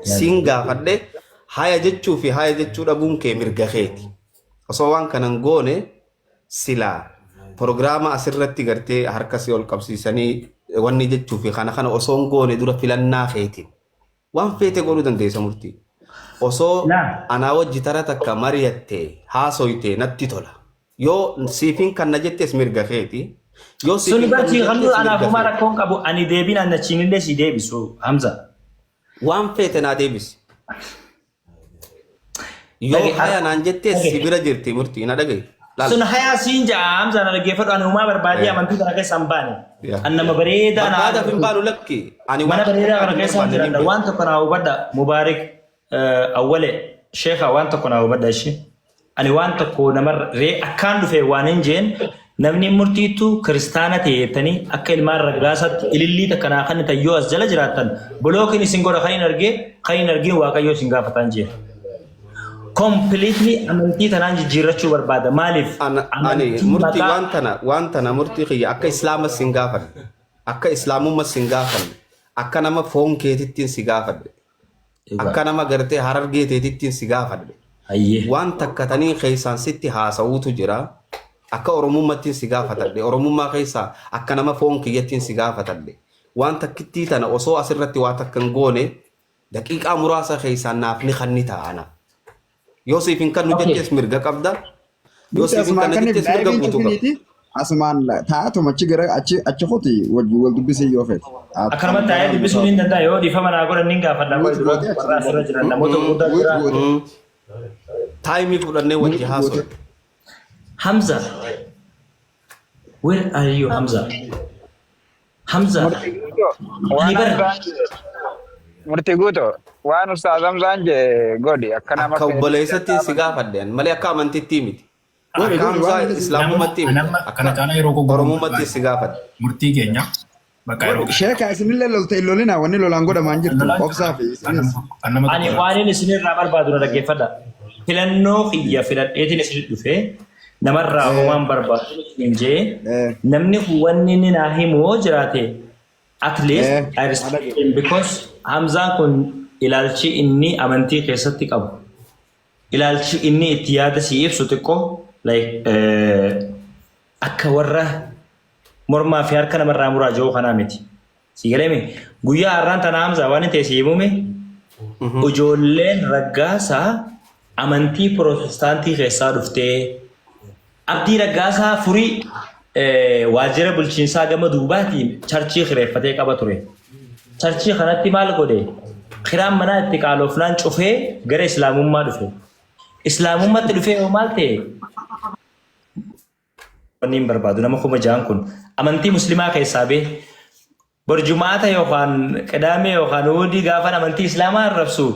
Siin gaafadhe haya jechuu fi haya jechuu dhabuun kee mirga keeti. Osoo waan kana hin goone silaa pirogiraama asirratti gartee harka si ol qabsiisanii wanni jechuu fi kana kana osoo hin goone dura filannaa keetiin waan feete godhuu dandeessa murtii. Osoo Laa. anaa wajji tara takka mari'attee haasoytee natti tola. Yoo siifin kanna jettes mirga keeti. Yoo Suni siifin kanna barchii kan jettes anaaf mirga homaa keeti. rakkoon qabu ani deebiin an achiinillee si deebisu Hamza. Waan feete naa deebisi. Yoo Dhage haya naan jettes si dhage. bira jirti murtii na dhagahi. Laal. Sun hayaa siin ja'a Hamza na dhaggeeffadhu ani homaa barbaadee amantii kana keessa hin baane. An nama bareedaa na Barbaadaaf hin baanu lakki. Ani Mana waan bareedaa kana hin keessa hin barbaanne nin jiraadha. beeka. Waan tokko naa hubadha Mubaarik Awwale Sheekha waan tokko naa hubadha ishee. Ani waan tokko namarra ree akkaan dhufe waan hin jeen namni murtiittu kiristaana ta'e jettanii akka ilmaan raggaasaatti ilillii takka naa kennitan yoo as jala jiraattan bolookiin isin godha kan hin argee kan hin argiin waaqayyoo isin gaafataan jeen. Completely amantii tanaan jijjiirrachuu barbaada. Maaliif? Ani Amantii murtii maqaa waan tana waan tana murtii kiyya akka islaama sin gaafadhe akka islaamumma sin gaafanne akka nama foon keetittiin si gaafadhe akka nama gartee harargee teetittiin si gaafadhe Hayyee. waan takka tanii keessaan sitti haasa'uutu jira akka oromummattiin si gaafatadhe oromummaa keessaa akka nama foon kiyyattiin si gaafatadhe waan takkittii tana osoo asirratti waa takka hin goone daqiiqaa muraasa keessaan naaf ni kanni ta'a Yoo siif hin kannu Okay. jettees mirga qabda. Yoo Murtii siif hin asumaan kanna kanniif jettees mirga laayiviin guutuu qabda. cufiniiti. Asumaan taa'atuma achi gara achi achi kuti wal dubbisee yoo feete. Akkanumatti taa'ee dubbisuu ni danda'a yoo dhiifama naa godhan ni gaafadha. Mute Dura gootee achi warra asirra jiran namoota gurguddaa Mute jira. gootee. Taayimii fudhannee wajji Mute haasofna. gootee. Hamza, where are you Hamza? Hamza, Murtii guutuu waan ani bara Hamzaan jedhe murtii guutuu waan ustaaz Hamzaan jedhe godhi akka nama Akka feetetti obboleessatti akka si amantiitti. gaafadhe ani malee akka amantiitti miti. Godhi Akka godhi Hamzaa waan inni si islaamummaatti miti. Anamma Akka kana caalaa yeroo koo gubuun Oromummaatti barbaadu. si gaafadhe. Murtii keenya bakka yeroo godhi. Sheeka isinillee lolte hin lolina wanni lolaan godhamaan jirtu lolaan obsaa fi isinis. kan nama Ani tokko waan inni isinirraa barbaadu na dhaggeeffadha. Filannoo kiyya filadheetiin isin dhufe namarraa homaan barbaadu hin jee namni kun wanni inni naa himu yoo jiraate at least I respect him because Hamzaan kun ilaalchi inni amantii keessatti qabu ilaalchi inni itti yaada si ibsu xiqqoo like akka warra mormaa fi harka namarraa muraa jiru kanaa miti. Si galeemi guyyaa har'aan tana Hamzaa waan inni ta'e si himume ijoolleen raggaasaa amantii pirootestaantii keessaa dhuftee Abdii Raggaasaa Furii waajjira bulchiinsaa gama duubaatiin charchii kireeffatee qaba ture. Charchii kanatti maal godhe? Kiraan manaa itti qaaloofnaan cufee gara Islaamummaa dhufe. Islaamummaatti dhufee yoo maal ta'e? Wanni hin barbaadu nama 6,000 kun amantii muslimaa keessaa bee bor jumaata yookaan qidaamee yookaan huudii gaafan amantii islaamaa arrabsu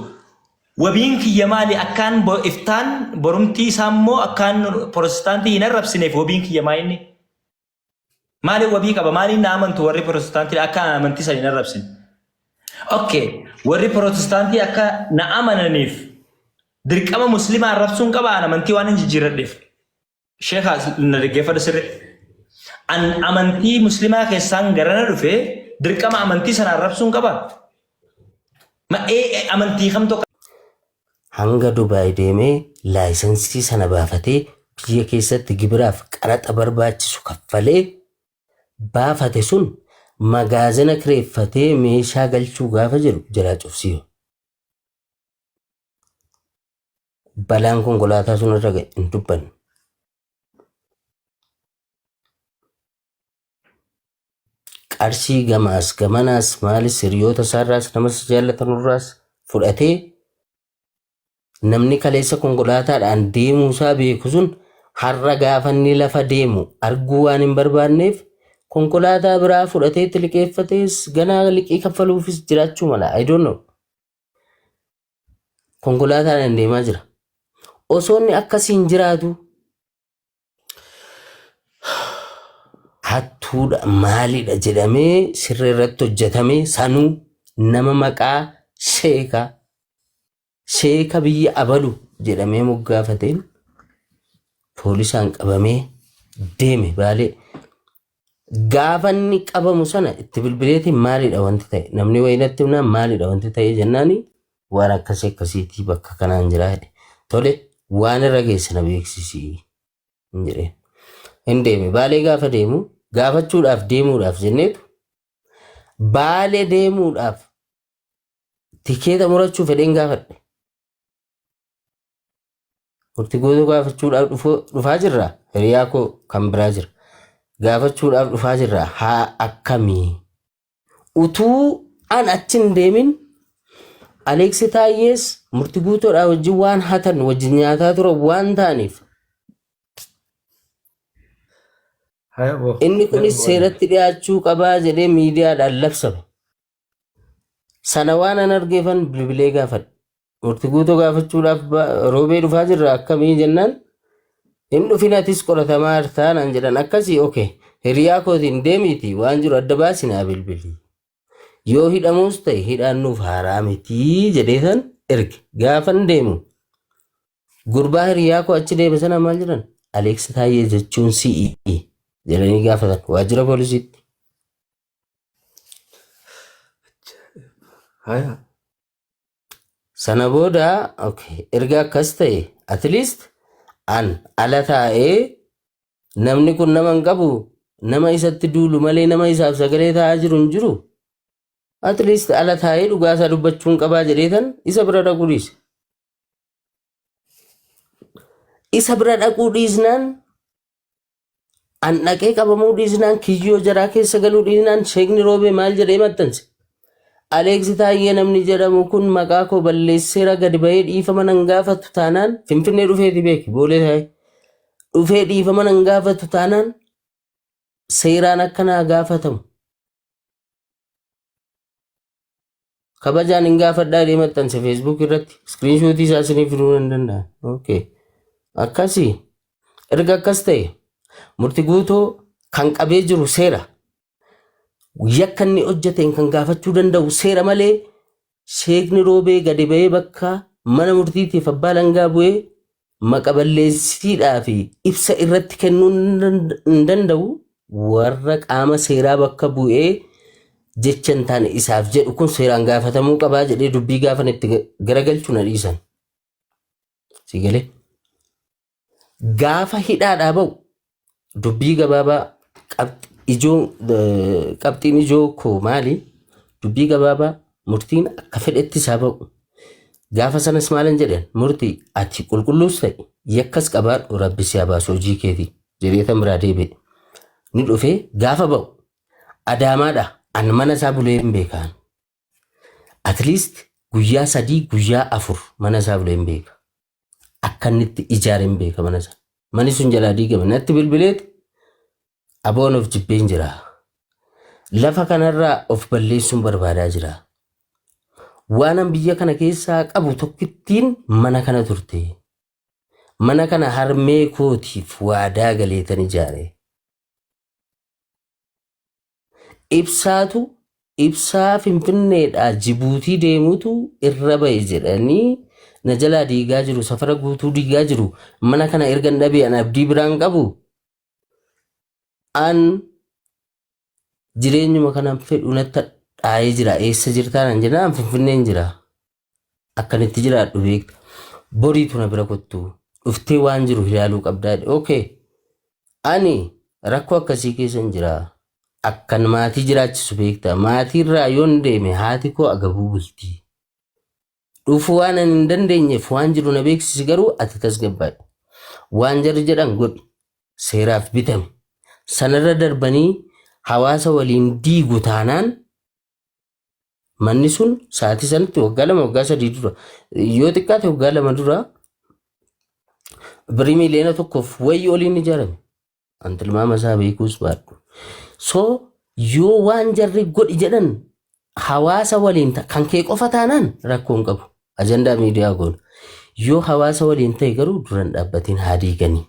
wabiin kiyya maali akkaan iftaan borumtii isaa immoo akkaan protestaantii hin arrabsineef wabiin kiyya maa inni maaliin wabii qaba maaliin na amantu warri protestaantii akka amantii sana hin arrabsine okay warri protestaantii akka na amananiif dirqama muslimaa arrabsuun qaba an amantii waan hin jijjiirradheef Sheekha na dhaggeeffadhu sirri. An amantii muslimaa keessaan garana dhufe dirqama amantii sana arrabsuun qaba. Ma ee amantii kamtu akka Hanga Dubaay deemee laayisansii sana baafatee biyya keessatti gibiraaf qaraxa barbaachisu kaffalee baafate sun magaazina kireeffatee meeshaa galchuu gaafa jedhu jalaa cufsiifa. Balaan konkolaataa sun irra ga'e hin dubbanne. Qarshii gamaas gamanaas maalis hiriyoota isaarraas nama isa jaallatanurraas fudhatee namni kaleessa konkolaataadhaan deemuu isaa beeku sun har'a gaafa inni lafa deemu arguu waan hin barbaanneef konkolaataa biraa fudhatee itti liqeeffatees ganaa liqii kaffaluufis jiraachuu mala. I don't know. Konkolaataadhaan deemaa jira. Osoo inni akkasiin jiraatu hattuudha maalidha jedhamee sirra irratti hojjetamee sanuu nama maqaa sheekaa sheeka biyya abalu jedhamee moggaafateen poolisaan qabamee deeme baalee. Gaafa inni qabamu sana itti bilbileetiin maalidha wanti ta'e namni wayii natti himnaan maalidha wanti ta'e jennaani waan akkasii akkasiitii bakka kanaan jira jedhe. Tole waan irra geesse na beeksisi hin jedheen. Hin deeme baalee gaafa deemu gaafachuudhaaf deemuudhaaf jenneetu baalee deemuudhaaf tikeeta murachuu fedheen gaafadhe. Murtii guutuu gaafachuudhaaf dhufaa jirra. Hiriyaa koo kan biraa jira. Gaafachuudhaaf dhufaa jirra. Haa akkamii? Utuu an achi hin deemin Aleeksi Taayyees murtii guutuudhaa wajjin waan hatan wajjin nyaataa turan waan ta'aniif inni kunis seeratti dhiyaachuu qabaa jedhee miidiyaadhaan labsame. Sana waan an argeefan bilbilee gaafadhe. Murti guutuu gaafachuudhaaf roobee dhufaa jirra akkamii jennaan hin dhufin atis qoratamaa jirtaa naan jedhan akkasii oke hiriyaa kootiin deemiiti waan jiru adda baasi naa bilbili. Yoo hidhamuus ta'e hidhaan nuuf haaraa mitii jedheetan erge gaafan deemu gurbaa hiriyaa koo achi deeme sana maal jedhan Aleeksi Taayyee jechuun si'i jedhanii gaafatan waajjira poolisiitti. Haya. Sana booda okay, erga akkas ta'e at least an ala taa'ee namni kun nama hin qabu nama isatti duulu malee nama isaaf sagalee taa'aa jiru hin jiru. At least ala taa'ee dhugaa isaa dubbachuun qabaa jedheetan isa bira dhaquu dhiise. Isa bira dhaquu dhiisnaan An dhaqee qabamuu dhiisnaan kiyyoo jaraa keessa galuu dhiisnaan sheekni roobee maal jedhee maxxanse? Aleeksi Taayyee namni jedhamu kun maqaa koo balleesseera gadi bahee dhiifama nan gaafatu taanaan Finfinnee dhufeeti beeki boolee taa'ee dhufee dhiifama nan gaafatu taanaan seeraan akka naa gaafatamu kabajaan hin gaafadhaa jedhee maxxanse Facebook irratti iskiriinshuutii isaa isinii fiduu nan danda'a. Okay. Akkasii erga akkas ta'e murti guutoo kan qabee jiru seera. Yakka inni hojjeteen kan gaafachuu danda'u seera malee sheekni roobee gadi ba'ee bakka mana murtiitiif abbaa langaa bu'ee maqa balleessiidhaa fi ibsa irratti kennuu hin danda'u warra qaama seeraa bakka bu'ee jecha hin taane isaaf jedhu kun seeraan gaafatamuu qabaa jedhee dubbii gaafan itti garagalchu na dhiisan. Si galee? Gaafa hidhaadhaa ba'u dubbii gabaabaa ijoo qabxiin ijoo koo maali? Dubbii gabaabaa murtiin akka fedhetti isaa ba'u. Gaafa sanas maalan jedhan murtii ati qulqulluus ta'e yakkas qabaadhu rabbi si haa baasu hojii keetii jedhee tan biraa deebi'e. Ni dhufee gaafa ba'u Adaamaadha an mana isaa bulee hin beekaan. At least guyyaa 3 guyyaa 4 mana isaa bulee hin beeka. Akka inni itti ijaare hin beeka mana isaa. Manni sun jalaa diigame natti bilbileet aboon of jibbeen jira. Lafa kanarraa of balleessuun barbaadaa jira. Waanan biyya kana keessaa qabu tokkittiin mana kana turte. Mana kana harmee kootiif waadaa galeetan ijaare. Ibsaatu ibsaa Finfinneedhaa Jibuutii deemutu irra ba'e jedhanii na jalaa diigaa jiru safara guutuu diigaa jiru mana kana ergan dhabee an abdii biraan qabu an jireenyuma kanan fedhu natti dhaayee jira eessa jirtaa nan jennaan an Finfinneen jira akkan itti jiraadhu beekta boriitu na bira kottu dhuftee waan jiru ilaaluu qabdaa jedhe okay ani rakkoo akkasii keessa hin jira akkan maatii jiraachisu beekta maatiirraa yoon deeme haati koo agabuu bulti dhufuu waan ani hin dandeenyeef waan jiru na beeksisi garuu ati tasgabbaadhi waan jarri jedhan godhi seeraaf bitame sanarra darbanii hawaasa waliin diigu taanaan Manni sun sa'aatii sanatti waggaa 2 waggaa 3 dura yoo xiqqaate waggaa 2 dura birrii miiliyoona tokkoof wayii oliin ijaarame. An tilmaama isaa beekuus baadhu. So yoo waan jarri godhi jedhan hawaasa waliin kan kee qofa taanaan rakkoo hin qabu. Ajandaa miidiyaa goona. Yoo hawaasa waliin ta'e garuu duran dhaabbatiin haa diiganii.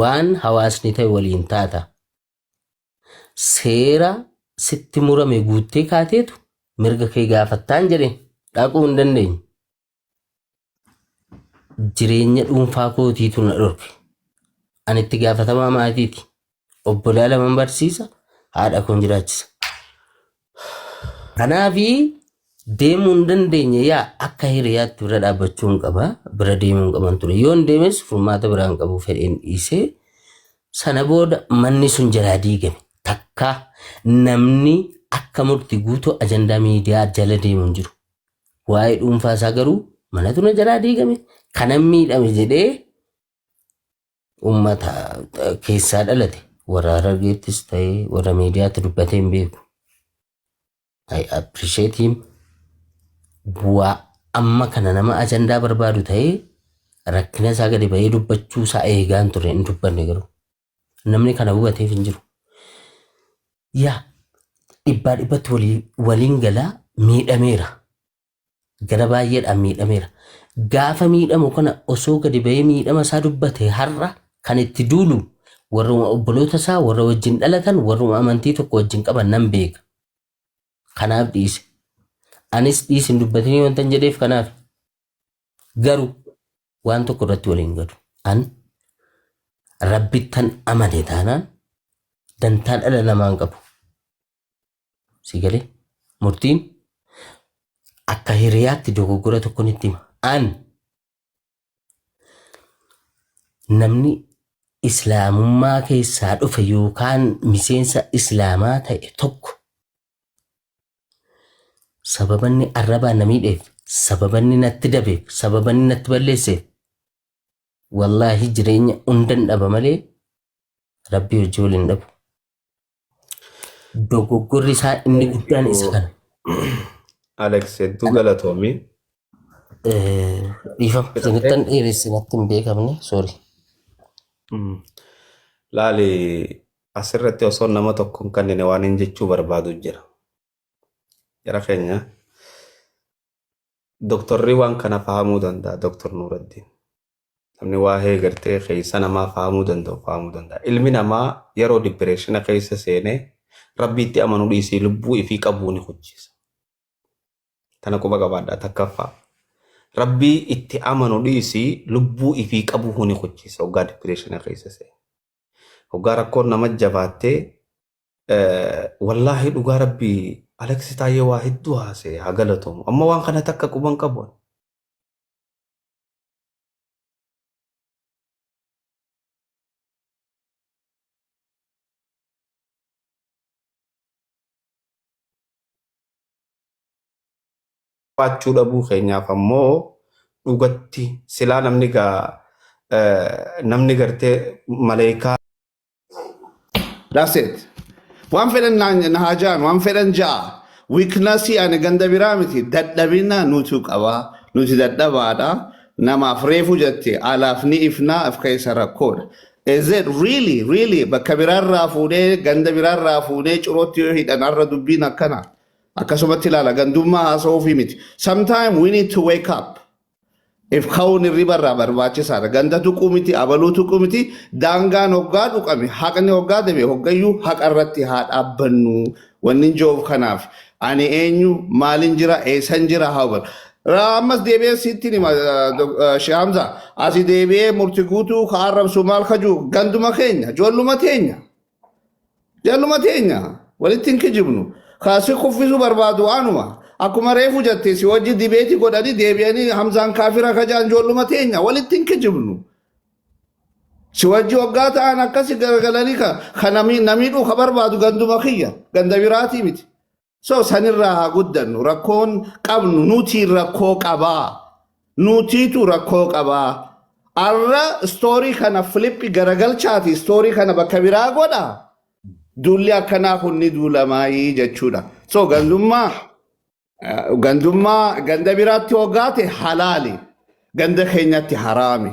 Waan hawaasni ta'e waliin taata. Seera sitti murame guuttee kaateetu mirga kee gaafattaan jedheen dhaquu hin dandeenye. Jireenya dhuunfaa kootiitu na dhorke. Ani itti gaafatamaa maatiiti. Obbolaa laman barsiisa, haadha koon jiraachisa. Kanaafi deemuu hin dandeenye yaa akka hiriyaatti bira dhaabbachuu hin qaba bira deemuu hin qaban ture yoon deemes furmaata biraa hin qabu fedheen dhiisee sana booda manni sun jalaa diigame takka namni akka murti guutuu ajandaa miidiyaa jala deemu hin jiru waa'ee dhuunfaa isaa garuu manatu na jalaa diigame kanan miidhame jedhee uummata keessaa dhalate warra Harargeettis ta'ee warra miidiyaatti dubbatee hin beeku. I appreciate him. Bu'aa amma kana nama ajandaa barbaadu ta'ee rakkina isaa gadi ba'ee dubbachuu isaa eegaan ture hin dubbanne garuu. Namni kana hubateef hin jiru. Yaa dhibbaa dhibbatti waliin galaa miidhameera. Gara baay'eedhaan miidhameera. Gaafa miidhamu kana osoo gadi ba'ee miidhama isaa dubbate har'a kan itti duulu warruma obboloota isaa warra wajjin dhalatan warruma amantii tokko wajjin qaban nan beeka. Kanaaf dhiise. Anis dhiisi hin dubbatinii wantan jedheef kanaaf. Garuu waan tokko irratti waliin galu. An rabbittan amane taanaan dantaa dhala namaa hin qabu. Si galee murtiin akka hiriyaatti dogoggora tokko nitti hima. An namni islaamummaa keessaa dhufe yookaan miseensa islaamaa ta'e tokko sababanni arrabaan na miidheef, sababanni natti dabeef, sababanni natti balleesseef wallaahi jireenya hundan dhaba malee Rabbii hojii wal hin dhabu. Dogoggorri isaa inni guddaan isa kana. Alex, hedduu galatoomi. Dhiifama isinittan dheeresse, natti hin beekamne, sorry. Laali, asirratti osoo nama tokko hin kennine waan hin jechuu barbaadu jira. Jara keenya, doktorri waan kana fahamuu danda'a, Doktor Nuuraddiin. Namni waa'ee gartee keessa namaa fahamuu danda'u fahamuu danda'a. Ilmi namaa yeroo depression keessa seenee rabbiitti amanuu dhiisii lubbuu ifii qabuu ni hojjisa. Tana quba qabaadhaa, takkaffaa. Rabbii itti amanu dhiisii lubbuu ifii qabuu ni hojjisa hoggaa depression keessa seene. Hoggaa rakkoon nama jabaattee, wallaahi dhugaa rabbii Alex Taayyee waa hedduu haasee haa galatoomu. Amma waan kana takka quban qabu. Qabaachuu dhabuu keenyaaf ammoo dhugatti silaa namni gaa namni gartee maleekaa That's it. Waan fedhan na haa ja'an, waan fedhan ja'a. Weaknessii ani ganda biraa miti. Dadhabina nutu qaba. Nuti dadhabaadha. Namaaf reefu jette alaaf ni ifnaa, af keessa rakkoodha. Is it really, really bakka biraarraa fuudhee, ganda biraarraa fuudhee cirootti yoo hidhan har'a dubbiin akkana? Akkasumatti ilaala, gandummaa haasa'uufii miti. Sometime we need to wake up. If ka'uun hirriba irraa barbaachisaadha. Ganda tuquu miti, abaluu tuquu miti, daangaan hoggaa tuqame, haqni hoggaa dabe, hoggayyuu haqa irratti haa dhaabbannu. Wanni hin jiruuf kanaaf. Ani eenyu, maalin jira, eessan jira haa hubannu. Ammas deebi'ee sitti hima, Sheekh Hamza. Asi deebi'ee murti guutuu ka arrabsu maal kajuu ganduma keenya, ijoolluma teenya. Jalluma teenya walitti hin kijibnu. Kaasi kuffisuu barbaadu anuma. Akkuma reefu jette si wajji dibeeti godhanii deebi'anii Hamzaan kaafira kajaan ijoolluma teenya walitti hin kijibnu. Si wajji waggaa ta'an akkasi garagalanii ka namiidhuu ka barbaadu ganduma kiyya, ganda biraatii miti. So sanirraa haa guddannu. Rakkoon qabnu nuti rakkoo qabaa. Nutiitu rakkoo qabaa. Arra story kana flip garagalchaati story kana bakka biraa godha. Duulli akkanaa kun ni duulamaayii jechuudha. So gandummaa ganda biraatti hoggaate halaali. Ganda keenyatti haraami.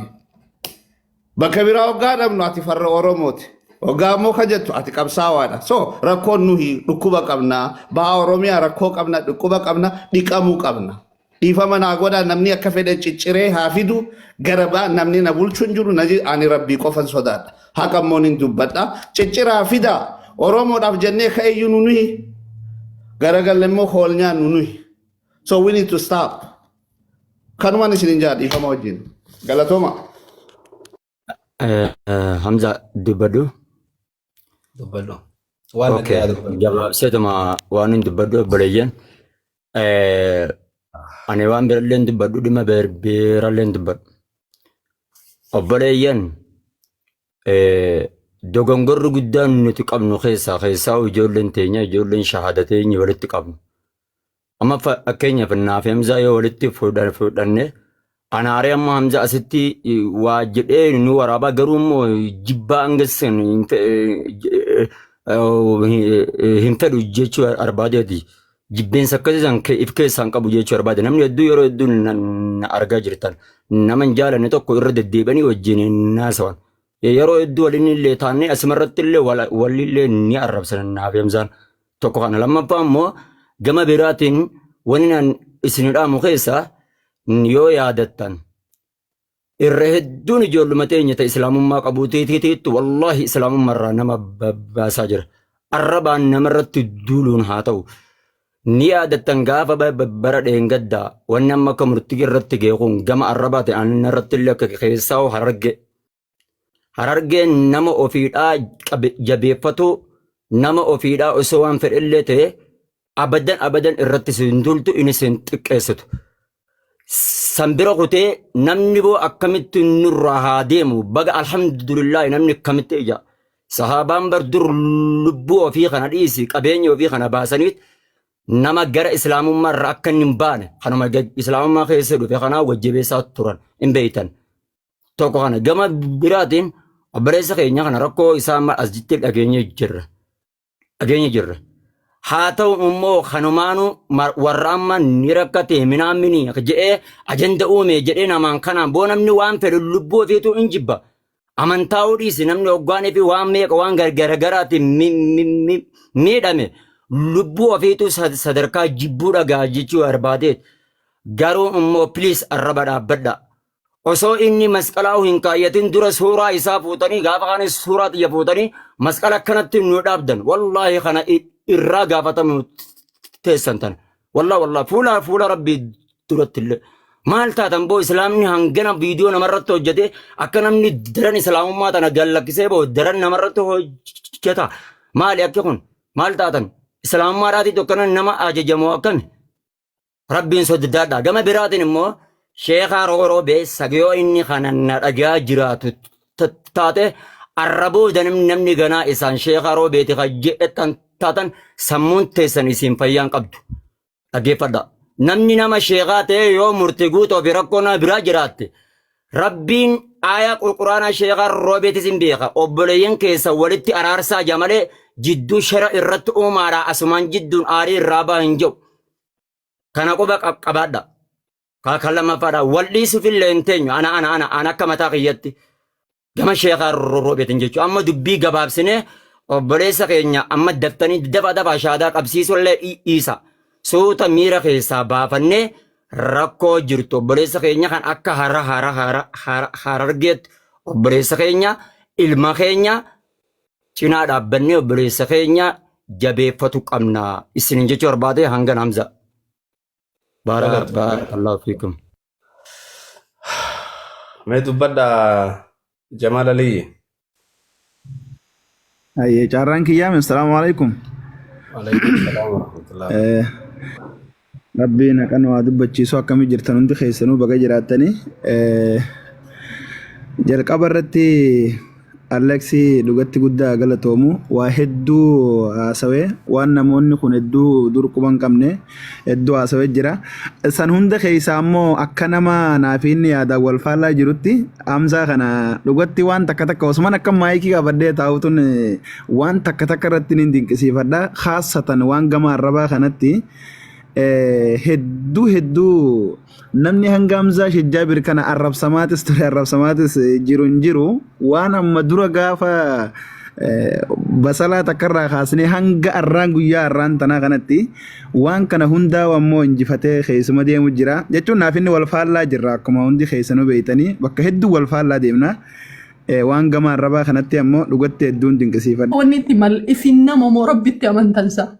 Bakka biraa hoggaa dhabnu ati farra Oromooti. Hoggaa immoo ka jettu ati qabsaawaadha. So rakkoon nuhi dhukkuba qabna. Baha Oromiyaa rakkoo qabna, dhukkuba qabna, dhiqamuu qabna. Dhiifama naa godhaa, namni akka fedhe cicciree haa fidu, gara baa namni na bulchu hin jiru, ani rabbii qofan sodaadha. Haqa immoo nin dubbadha. Cicciraa fidaa, Oromoodhaaf jennee ka'eyyuu nu nuhi. Garagalle immoo hool nyaannu nuhi. So we need to stop. Kanumaan isin hin jaa, dhiifama wajjin. Galatooma. Hamza, dubbadhu. Dubbadhu. Waan Okay. nagayaa dubbadhu. Gabaabseetuma waan hin dubbadhu, obboleeyyan. Ani waan birallee hin dubbadhu, dhimma birallee hin dubbadhu. Obboleeyyan, dogongorri guddaan nuti qabnu keessaa ijoolleen teenya, ijoolleen shahaada teenya walitti qabnu. Amma fakkeenyaaf naaf Hamzaa yoo walitti fudhanne, anaaree amma Hamzaa asitti waa jedhee nu waraabaa, garuu immoo jibbaa hanga san hin fedhu jechuu barbaadeeti. Jibbeensa akkasii san if keessaa hin qabu jechuu barbaade. Namni hedduu yeroo hedduu na argaa jirtan. Nama hin jaalanne tokko irra deddeebi'anii wajjin hin haasawan. Yeroo hedduu waliin illee taannee asumarratti illee walillee ni arrabsan naaf Hamzaan. Tokko kana. Lammaffaa immoo gama biraatiin wanni an isin dhaamu keessaa, yoo yaadattan, irra hedduun ijoolluma teenya ta islaamummaa qabuutiitiitti wallaahi islaamummaa irraa nama baasaa jira. Arrabaan namarratti duuluun haa ta'u. Ni yaadattan gaafa bara dheengaddaa wanni amma akka murtii irratti ga'e kun gama arrabaatiin anna irratti illee akka keessaa Hararge. Harargeen nama ofiidhaa jabeeffatu, nama ofiidhaa osoo waan fedhellee ta'e abadan abadan irratti sin duultu, inni sin xiqqeessitu. San bira kutee namni boo akkamitti nurraa haa deemu, baga alhamdulillah namni akkamitti ija. Sahaabaan bar dur lubbuu ofii kana dhiisi qabeenya ofii kana baasaniit nama gara islaamummaa irraa akka inni hin baane kanuma islaamummaa keessa dhufe kanaa wajjabeessaa turan hin beektan. Tokko kana. Gama biraatiin Obboleessa keenya kana rakkoo isaa amma as jitti dhageenye jirra. Dhageenye jirra. Haa ta'u immoo kanumaanuu warra amma ni rakkate minaamini jedhee ajanda uume jedhee namaan kanaan boo namni waan fedhu lubbuu ofiitu hin jibba. Amantaa dhiisi namni hoggaanii fi waan meeqa waan gargaraatiin miidhame lubbuu ofiitu sadarkaa jibbuu dhagaa jechuu barbaadeet. Garuu immoo please arraba dhaabbadha. Osoo inni masqalaa hin kaayyatin dura suuraa isaa fuutanii, gaafa kana suuraa xiyya fuutanii masqala akkanatti nu dhaabdan. Wallaahi kana irraa gaafatamu teessan tana. Wallaahi wallaahi fuula fuula rabbii duratti illee. Maal taatan boo? Islaamni hangana viidiyoo namarratti hojjete, akka namni daran islaamummaa tana gallakkisee boo daran namarratti hojjeta. Maali akki kun? Maal taatan? Islaamummaadhaatii tokkana nama ajajamoo akkami? Rabbiin sodaadha. Gama biraatiin immoo sheekaa roobee sagiyoo inni kana na dhagaa jiraatu taate, arraboo namni ganaa isaan sheekaa roobeeti kan jedhetan taatan, sammuun teessan isin fayyaan qabdu. Dhaggeeffadha. Namni nama sheekaa ta'e yoo murtii guutuu fi rakkoo nama biraa jiraatte, Rabbiin aayaa qurquraanaa sheekaa roobeetis hin beeka. Obboleeyyan keessa walitti araarsaa jamalee jidduu shara irratti uumaadha, asumaan jidduun aarii irraa baha hin jiru. Kana quba qabaadha. Kan lammaffaadha. Wal dhiisuuf illee hin teenyu. Ana ana ana ana akka mataa kiyyatti. Gama sheekaa roobeetiin jechuudha. Amma dubbii gabaabsinee, obboleessa keenya amma daftanii dafa dafa shaadaa qabsiisullee dhiisa. Suuta miira keessaa baafannee rakkoo jirtu obboleessa keenya kan akka hara hara hara hara harargeetti obboleessa keenya, ilma keenya cinaa dhaabbannee obboleessa keenya jabeeffatu qabna. Isin jechuu barbaade hanga Hamza. Baarakallahu fiikum. Mee dubbadhaa, Jamaal Aliyyi. Ayyee, carraan kiyyaame. Assalaamu alaikum. Waalaikum salaam warahmatullahi. Rabbiin haqa nu haa dubbachiisu. Akkamii jirtan hundi keessanuu? Baga jiraattanii. Jalqaba irratti Aleksii dhugatti guddaa galatoomu. Waa hedduu haasawee, waan namoonni kun hedduu dur quba hin qabne hedduu haasawee jira. San hunda keessaa immoo akka nama naafi inni yaadaan wal faallaa jirutti, Hamzaa kana dhugatti waan takka takka osuman akka maayikii qabadhee taa'utuun waan takka takka irratti ni dinqisiifadha. Khaasatan waan gama arrabaa kanatti hedduu hedduu namni hanga Hamzaa Shejjaabir kana arrabsamaatis ture, arrabsamaatis jiru hin jiru. Waan amma dura gaafa basalaa takkarraa kaasnee hanga arraan guyyaa arraan tanaa kanatti waan kana hundaa ammoo injifatee keessuma deemu jira jechuun naaf inni wal faallaa jirra. Akkuma hundi keessanuu beeytanii, bakka hedduu wal faallaa deemna. Waan gama arrabaa kanatti ammoo dhugatti hedduun dinqisiifadha. Wanni itti mal isin nama moo rabbitti amantansa?